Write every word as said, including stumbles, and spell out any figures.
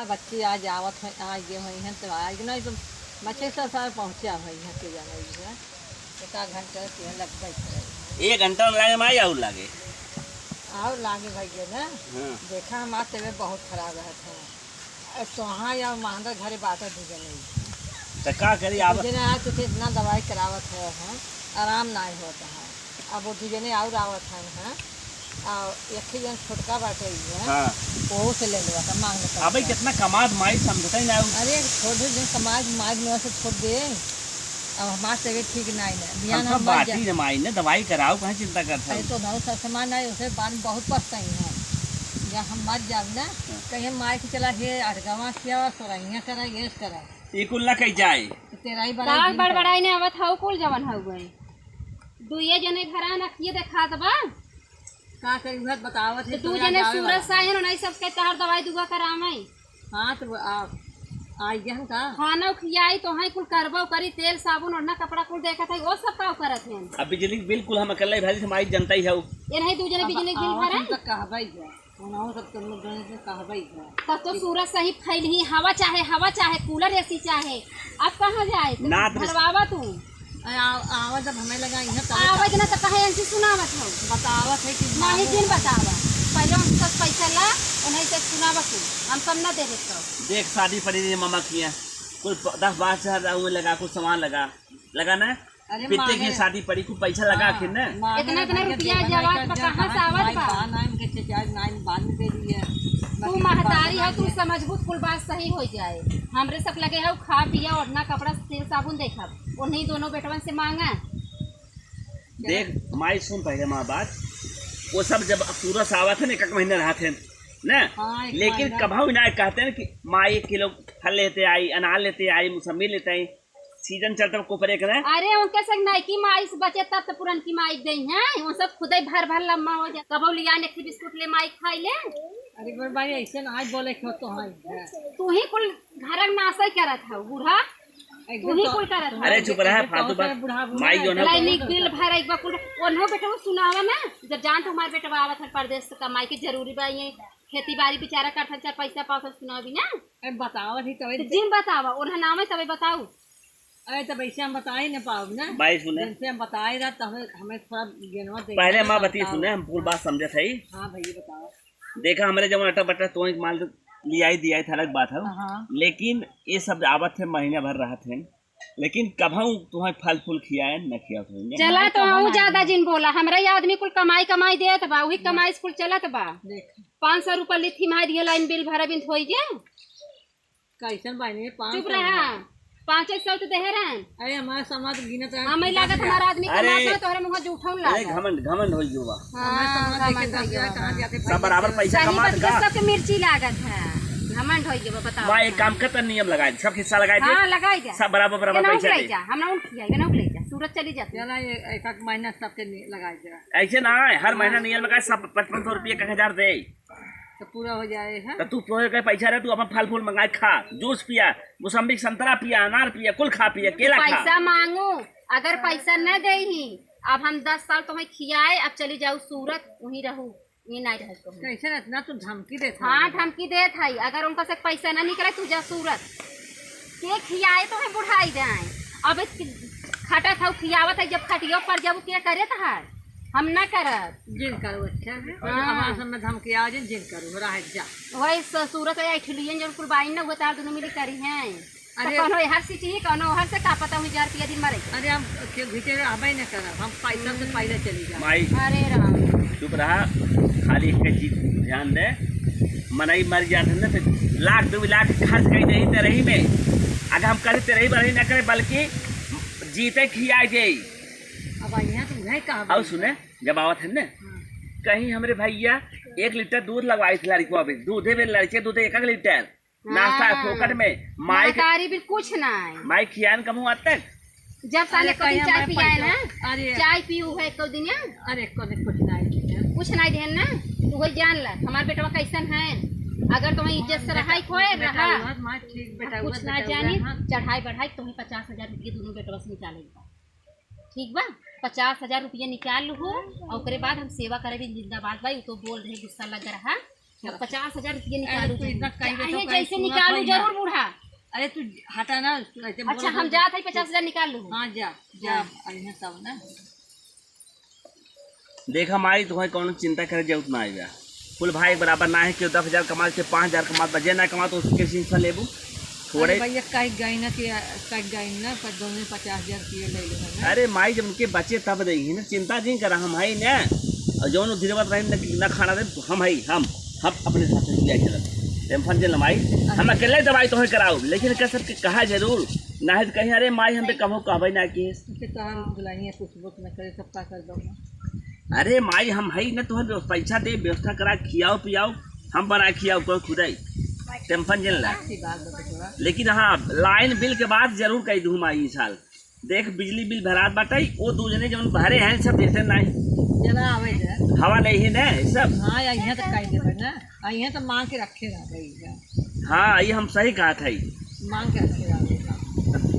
बच्चे आज आवत हैं, आ गए हुए हैं, तो आज नहीं तो बच्चे सब सारे पहुँचा हुए हैं, के जाना ही है। एक आध घंटा के लगबे करे। एक घंटा न लागे माई, और लागे। और लागे भैया ना। हाँ। देखा, हमार तबीयत बहुत खराब रहत है। अब तोहाँ या मांदा घरे बाटे दू जने। तो का करी, अब दू जने आज तो इतना दवाई करावत है, हैं, आराम नाहीं होत है। अब वो दू जने और आवत हैं, हैं, और एक ही जन छोटका बाटे ही है, हाँ। वहू से ले लेवा, तो मांग लेता अबे है। कितना कमात माई समझते ही ना। अरे छोड़ दे, जन कमात माई में से छोड़ दे। अब हमार तबीयत ठीक नाहीं है, बिहान हम हम सब मर बाटी जा- जमाई ने दवाई कराओ, कहाँ चिंता करत अरे हो? तो ना सब सामान आए, उसे बाद में बहुत पछताई है। जब हम मर जाब ना, हाँ। कहीं माई के चला, हे अरगवा किया, सोरहिया करा, ये करा। ये कुल ना कही जाए। तो तेरा ही बड़ा का दिन बड़बड़ाई ने आवत हऊ कुल जवन हऊ गए। दुइये जने घरा न किए देखात बा। का करी, उहे बतावत है, तो दू तोरा जने जावे सूरज वाला। साहिन, नहीं सबके तहर दवाई दुआ करावे। हाँ, तो आ, आई गया हम का? खाना खियाई तो हैं, कुल करबो करी, तेल साबुन ओढ़ना कपड़ा कुल देखत है, वो सब का करत हैं? अब बिजली के बिल कुल हम अकेले भरी से माई जनता ही हऊ। ये नहीं दू जने अब बिजली के बिल आवत भरे? हम तो कहबे है, उन्हों सब तुम लोग जने से कहबे है। तब तो सूरज सही फैल ही, हवा चाहे, हवा चाहे, कूलर एसी चाहे, अब कहाँ जाए? तू ना तो भरवावा तू। आ-, आवा जब हमें लगा, इहाँ तबे आवा तो जना तो कहे एनसी सुनावत हो। बतावत है कि नहीं, मामू जिन बतावा। पहले उनसे पैसा ला, उन्हें से सुनावा तू। हम सब ना देवे तो। देख, शादी पड़ी रही मामा किया, कुल प-, दस बारह हजार लगा, कुछ सामान लगा, लगा ना? अरे पित्ते मांगे की शादी पड़ी, कुछ पैसा लगा हाँ, आखिर ना? मांगे इतना, इतना भैया रुपया देवे ना, जवाब इनका पर कहाँ से जवाब आवत भाई बा? बा, ना इनके चाचा, ना इन बाद में दे दिए। तू बाकी महतारी बाद हो, तू में समझबू, कुल बात सही हो जाए। हमरे सब लगे हो, खा पिया, ओढ़ना कपड़ा, तेल साबुन देखब। उन्हीं दोनों बेटवन से मांगा। देख माई, सुन पहले माँ बात, वो सब जब सूरत से आवत है ना, एक, एक महीना रहत है ना, हाँ, एक लेकिन महीना। कभऊ ना कहते हैं कि माई एक किलो फल लेते आई, अनार लेते आई, मौसमी लेते आई, सीजन चलता है कोपरे के ना। अरे उनके से नई की माई से बचे तब तो पुरनकी माई गई हैं, वो सब खुदे भर भर लम्मा हो जाए। कभऊ लिया ने बिस्कुट ले माई खाई ले। अरे बड़ भाई ऐसे ना आज बोले क्यों तो है। तू ही कुल घरक नासई करत है बूढ़ा। तू ही कुल करत है। अरे चुप रहा, फालतू बात। माई जो ना लाइनी बिल भर एक बार कुल ओन्हो बेटवा सुनावा ना, जब जान तो हमार बेटवा आवत है परदेस से कमाई के जरूरी बा, ये खेती बाड़ी बेचारा करत है, चार पैसा पावत है, सुनावा भी ना। अरे बतावा ही तबे। तो जिन बतावा, ओन्हा नाम है तबे बताऊ। अरे तब ऐसे हम बताई ना पाओ ना। भाई सुने। जैसे हम बताए रहा तब हमें थोड़ा ज्ञानवा दे पहले माँ बतिया सुने, हम पूरी बात समझे थे। हाँ भैया बताओ। देखा, हमरे जवन अटा बटा तो एक माल लियाई दियाई था, अलग बात है। हाँ। लेकिन ये सब आवत है, महीना भर रहत है, लेकिन कभऊ तुम्हें फल फूल खियाए न खियात होइए। चला तो हूँ ज्यादा जिन बोला, हमरा ये आदमी कुल कमाई कमाई देत बा, वही कमाई से कुल चलत बा। देख। पाँच सौ रुपया लिथी मार दिया, लाइन बिल भरा बिन होई गया। कैसन बानी, पाँच सौ चुप रहा। पाँच एक सौ तो देहे रहन। अरे हमारा समाज गिनत रहन, हमें लागत हमारा आदमी अरे, कमात ना, तोहरे मुँह जूठौन अरे लागत। घमंड, घमंड होई गयो बा। हाँ, हमारा समाज घमंड देखे होई गयो बा। कहाँ जाते सब भाई बराबर जाते। पैसा सही कमात बतिया का? सबके मिर्ची लागत है, घमंड होई गयो बा, बताओ। माँ एक काम कर, त नियम लगाए, सब हिस्सा लगाए दे। हाँ, लगाई जा। सब बराबर, बराबर केनाहू पैसा ले दे। जा, हमरा उन खिया, केनाहू ले जा, सूरत चली जाती। चला, ये एक आध महीना सबके नि-, लगाई दे। ऐसे ना है, हर महीना नियम लगाए, सब पचपन सौ रुपये, एक हजार दे। तो पूरा हो जाए, हाँ? तो तू तोहरे के पैसा रहे, तू अपन फल फूल मंगाए खा, जूस पिया, मौसम्बी, संतरा पिया, अनार पिया, कुल खा पिया, केला खा। पैसा मांगू, अगर पैसा न देही, अब हम दस साल तुम्हें खियाए, अब चली जाऊ सूरत, वहीं रहू, ये नहीं रहे तो। कैसे इतना तू धमकी देत हाँ, है? धमकी देत है, अगर उनका से पैसा ना निकले, तू जा सूरत। के खियाए तुम्हें बुढ़ाई जाए, अब खटत है, खियावत है, जब खटियो पर जब के करे तो है। हम ना करब। जिन करू अच्छा है। हाँ। हमारे सब में धमकी आ जिन, जिन करू, रह जा। वही स-, सूरत है, ठुलियन जौन कुल बाइन ना, वो तार दोनों मिली करी हैं। अरे। तो कौनो हर से चाहिए, कौनो हर से का पता हुई हजार रुपया दिन मरे। अरे हम के घिटे रहबे न करब, हम पैसा से पहले चली जाब। माई। अरे राम। चुप रहा, खाली एक चीज ध्यान दे, मनई मर जात है ना, तो लाख दो लाख खर्च कर दे तेरही में। अगर हम कहे तेरही बरही ना करे, बल्कि जीते खिया जाई। अब यहाँ तो उहे कहा और सुने, जब आवत है ना, हाँ। कहीं हमरे भैया एक लीटर दूध लगवाई थी लड़कियों पे, दूधे में लड़के दूधे एक एक लीटर, नाश्ता हाँ। फोकट में, माइक महतारी भी कुछ ना है। माइक खियान कमू आज तक। जब साले अरे, को दिन कहीं चाय हमारे पियाए पैसा, ना, अरे। चाय पीऊ है एको दिन, अरे, को कुछ ना है। कुछ ना देन ना, तू वही जान ला, हमार बेटवा कैसन है। अगर तुम्हें इज्जत से रहाई खोए, बेटा रहा। हुआ, माँ ठीक, बेटा कुछ हुआ, ना बेटा जानी, हुआ, हाँ। चढ़ाई बढ़ाई, तुम्हें पचास हजार रुपये दोनों बेटवा से निकालेगा। ठीक बा, पचास हजार रुपया निकाल लूहू, और ओकरे बाद हम सेवा करे भी जिंदाबाद बा, उ तो बोल रहे गुस्सा लग रहा। पचास हजार रुपया निकालू अरे, तू इतना कह दे तो चाहे कहीं जैसे सुना निकालू कोई ना। जरूर बूढ़ा। अरे, तू हटा ना, तू ऐसे अच्छा, बोला हम मत। जात है, पचास हजार निकाल लू। हाँ, जा, जा, हाँ। अइहे तब ना। देखा माई, तुम्हें कौनो चिंता करे जरूरत ना आइबा। कुल भाई बराबर ना है, केहू दस हजार कमात, केहू पाँच हजार कमात, बजे ना कमात, उसके से हिस्सा लेबू। थोड़े अरे भैया, कह गई ना कि, कह गई ना, पर दोनों पचास हजार रुपये ले लेना ना। अरे माई, जब उनके बचे तब देही ना, चिंता जिन करा, हम हई ना। और जौन गिरवत रहे ना कि ना खाना दे, तो हम हई, हम, हम अपने साथ में लिया चलत। टेंशन जिन ला माई, हम अकेले दवाई तोहे कराऊ, लेकिन का सबके कहा जरूर, ना है तो कहीं, "अरे माई, हम पे कबो कहबे ना किए।" उनके तो हम दुल्हनिया कुछ बोत न करे, सब का कर दो। अरे माई, हम हई ना, तोहे व्यवस्था, पैसा दे, व्यवस्था करा, खियाओ पियाओ, हम बना खियाओ, कोई खुदाई, टेंशन जिन ला। अच्छी बात बा बेटवा। लेकिन हाँ, लाइन बिल के बात जरूर कही दू माई, ई साल देख, बिजली बिल भरात बाटे, वो दू जने जौन भरे हैं, सब देते नहीं। जरा आवे दे। हवा नहीं है ना, सब। हाँ, या यहाँ तक कही देबे ना। आ यहाँ तो मांग के रखे रह गई है। हाँ, ये हम सही कहा था। मांग के रखे रह गई है।